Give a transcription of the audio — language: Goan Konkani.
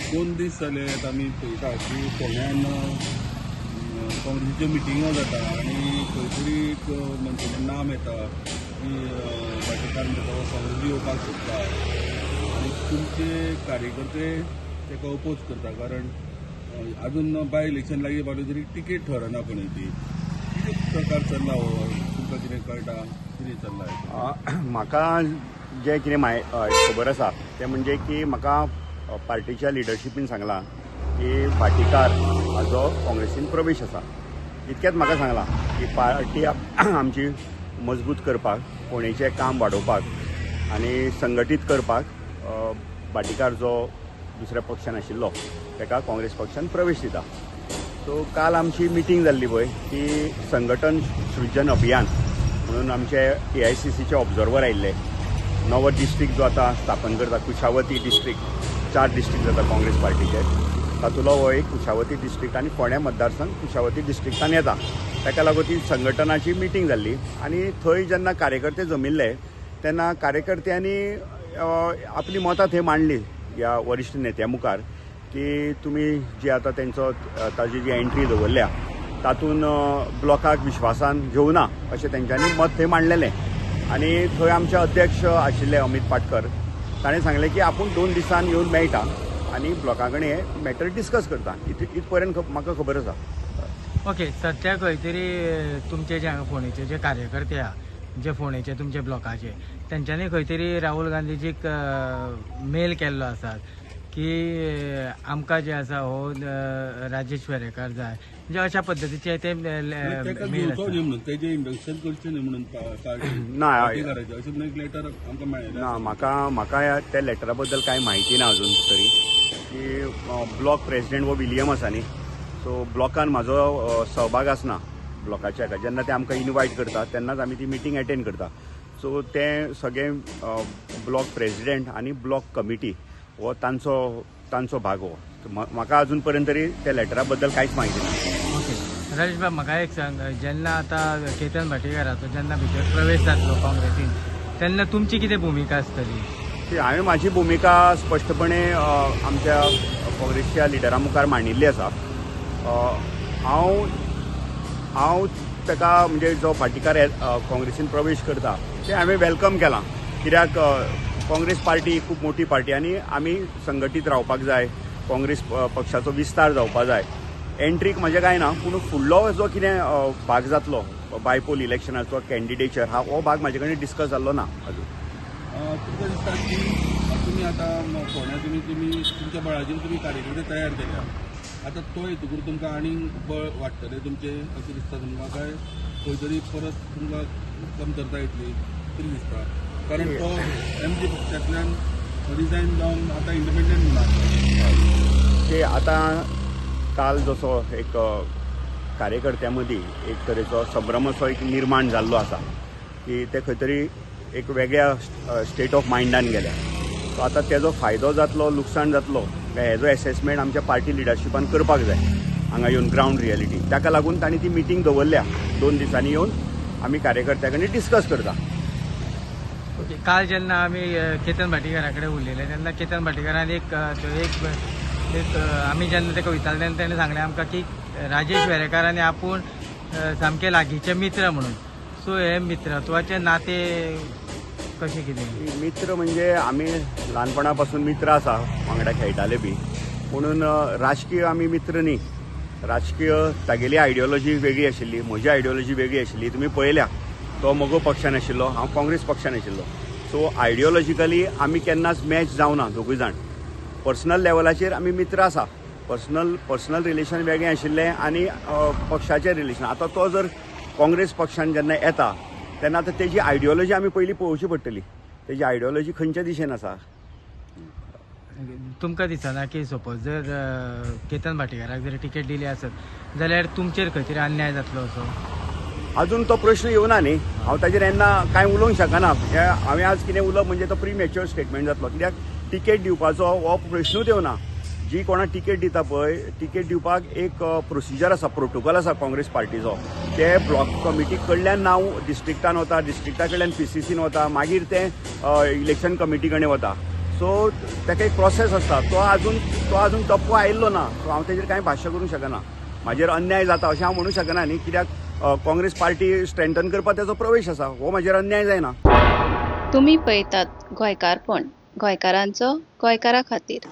दोन दीस जाले आमी पळयता की फोंड्यान काँग्रेसीच्यो मिटिंगो जाता आनी खंय तरी एक मनशाचें नाम येता की भाटीकार म्हणटा तो काँग्रेसी येवपाक सोदता आनी तुमचे कार्यकर्ते ताका अपोज करता, कारण अजून बाय इलेक्शन लागीं पावलें तरी तिकेट ठरना कोणी. ती कितें प्रकार चल्ला हो, तुमकां कितें कळटा, कितें चल्ला? म्हाका जें कितें खबर आसा तें म्हणजे की म्हाका पार्टीच्या लिडरशिपीन सांगलां की भाटीकार हाजो काँग्रेसीन प्रवेश आसा. इतकेंच म्हाका सांगलां की पार्टी आमची मजबूत करपाक, फोंडेचें काम वाडोवपाक आनी संघटीत करपाक भाटीकार जो दुसऱ्या पक्षान आशिल्लो ताका काँग्रेस पक्षान प्रवेश दिता. सो काल आमची मिटींग जाल्ली पळय ती संघटन सृजन अभियान म्हणून आमचे AICCचे ऑब्जर्वर आयिल्ले. नवो डिस्ट्रिक्ट जो आतां स्थापन करता, कुशावती डिस्ट्रिक्ट, 4 डिस्ट्रिक्ट जाता काँग्रेस पार्टीचे, तातूंतलो हो एक कुशावती डिस्ट्रिक्ट आनी फोंड्या मतदारसंघ कुशावती डिस्ट्रिक्टान येता. ताका लागून ती संघटनाची मिटींग जाल्ली आनी थंय जेन्ना कार्यकर्ते जमिल्ले तेन्ना कार्यकर्त्यांनी आपली मतां थंय मांडली ह्या वरिश्ठ नेत्या मुखार की तुमी जी आतां तेंचो ताजी जी एंट्री दवरल्या तातूंत ब्लॉकाक विश्वासान घेवना अशें तेंच्यांनी मत थंय मांडलेलें. आनी थंय आमचे अध्यक्ष आशिल्ले अमित पाटकर, ताणें सांगलें की आपूण 2 दिसान येवन मेळटा आनी ब्लॉका कडेन हें मॅटर डिस्कस करता. इत पर्यंत म्हाका खबर आसा. ओके, सद्या खंय तरी तुमचे जे हांगा फोंडेचे जे कार्यकर्ते आहा, जे फोंडेचे तुमचे ब्लॉकाचे, तेंच्यांनी खंय तरी राहुल गांधीजीक मेल केल्लो आसा की आमकां जे आसा हो राजेश वेरेंकार जाय, म्हणजे अशा पद्दतीचे ते मेल. घेवचो न्ही म्हणून तेजें इंडक्शन करचें न्ही म्हणून ना अशें एक लेटर आमकां मेळ्ळें ना. म्हाका त्या लेटरा बद्दल कांय म्हायती ना अजून तरी की ब्लॉक प्रेसिडेंट हो विलियम आसा न्ही, सो ब्लॉकान म्हाजो सहभाग आसना ब्लॉकाच्या हेका. जेन्ना ते आमकां इनवायट करता तेन्नाच आमी ती मिटींग एटेंड करता. सो तें सगळें ब्लॉक प्रेसिडेंट आनी ब्लॉक कमिटी हो तांचो भाग हो. म्हाका अजून पर्यंत तरी त्या लेटरा बद्दल कांयच म्हायती ना. ओके राजेश बाब, म्हाका एक सांग, जेन्ना आतां केतन भाटीकाराचो जेन्ना भितर प्रवेश जातलो काँग्रेसीन तेन्ना तुमची कितें भुमिका आसतली? हांवें म्हाजी भुमिका स्पश्टपणे आमच्या काँग्रेसच्या लिडरा मुखार मांडिल्ली आसा. हांव ताका म्हणजे जो भाटीकार काँग्रेसीन प्रवेश करता तें हांवें welcome केलां, कित्याक काँग्रेस पार्टी खूब मोठी पार्टी आनी आमी संघटीत रावपाक जाय, काँग्रेस पक्षाचो विस्तार जावपा जाय. एंट्रीक म्हजें कांय ना, पूण फुडलो जो कितें भाग जातलो बायपोल इलेक्शनाचो कॅन्डिडेचर हा, हो भाग म्हाजे कडेन डिस्कस जाल्लो ना अजून. तुमकां दिसता की तुमी आतां फोंड्या तुमी तुमच्या बळाचेर तुमी कार्यकर्ते तयार केल्या, आतां तो येतकूच तुमकां आनीक बळ वाडटलें तुमचें अशें दिसता तुमकां, काय खंय तरी परत तुमकां कमतरता येतली कितें दिसता? कारण तो एमजी पक्षांतल्यान रिजायन जावन आतां इंडिपेंडंट म्हणून ते आतां काल जसो एक कार्यकर्त्यां मदीं एक तरेचो संभ्रम असो एक निर्माण जाल्लो आसा की ते खंय तरी एक वेगळ्या स्टेट ऑफ मायंडान गेल्या. सो आतां तेजो फायदो जातलो लुकसाण जातलो काय हेजो एसेसमेंट आमच्या पार्टी लिडरशिपान करपाक जाय हांगा येवन ग्रावंड रियलिटी. ताका लागून तांणी ती मिटींग दवरल्या, 2 दिसांनी येवन आमी कार्यकर्त्या कडेन डिस्कस करता. ओके, काल जेन्ना आमी केतन भाटीकारा कडेन उलयले तेन्ना केतन भाटीकारान एक आमी जेन्ना ताका विचारलें तेन्ना ताणें सांगलें आमकां की राजेश वेरेंकार आनी आपूण सामके लागींचे मित्र म्हणून. सो हे मित्रत्वाचें नातें कशें कितें? मित्र म्हणजे आमी ल्हानपणा पासून मित्र आसा, वांगडा खेळटाले बी, पुणून राजकीय आमी मित्र न्ही. राजकीय तागेली आयडियोलॉजी वेगळी आशिल्ली, म्हजी आयडियोलॉजी वेगळी आशिल्ली. तुमी पळयल्या, तो मगो पक्षान आशिल्लो, हांव काँग्रेस पक्षान आशिल्लो. सो आयडियोलॉजिकली आमी केन्नाच मॅच जावना दोगूय जाण. पर्सनल लेवलाचेर आमी मित्र आसा, पर्सनल रिलेशन वेगळें आशिल्लें आनी पक्षाचें रिलेशन. आतां तो जर काँग्रेस पक्षान जेन्ना येता तेन्ना आतां तेजी आयडियोलॉजी आमी पयलीं पळोवची पडटली, तेजी आयडियोलॉजी खंयच्या दिशेन आसा. तुमकां दिसना की सपोज जर केतन भाटीकाराक जर तिकेट दिली आसत जाल्यार तुमचेर खंय तरी अन्याय जातलो असो? अजून तो प्रश्न येवना न्ही, हांव ताजेर येन्ना कांय उलोवंक शकना. हांवें आज कितें उलोवप म्हणजे तो प्रिमॅच्युअर स्टेटमेंट जातलो, कित्याक तिकेट दिवपाचो हो प्रश्नूच येवना. जी कोणाक तिकेट दिता पळय, तिकेट दिवपाक एक प्रोसिजर आसा, प्रोटोकॉल आसा काँग्रेस पार्टीचो. ते ब्लॉक कमिटी कडल्यान नांव डिस्ट्रिक्टान वता, डिस्ट्रिक्टा कडल्यान PCCन वता, मागीर ते इलेक्शन कमिटी कडेन वता. सो ताका एक प्रोसेस आसता, तो अजून टप्पो आयिल्लो ना. सो हांव तेजेर कांय भाश्य करूंक शकना. म्हाजेर अन्याय जाता अशें हांव म्हणूंक शकना न्ही, कित्याक काँग्रेस पार्टी स्ट्रेंथन करपाक तेजो प्रवेश आसा, हो म्हाजेर अन्याय जायना. तुमी पळयतात गोंयकारपण, गोंयकारांचो गोंयकारा खातीर.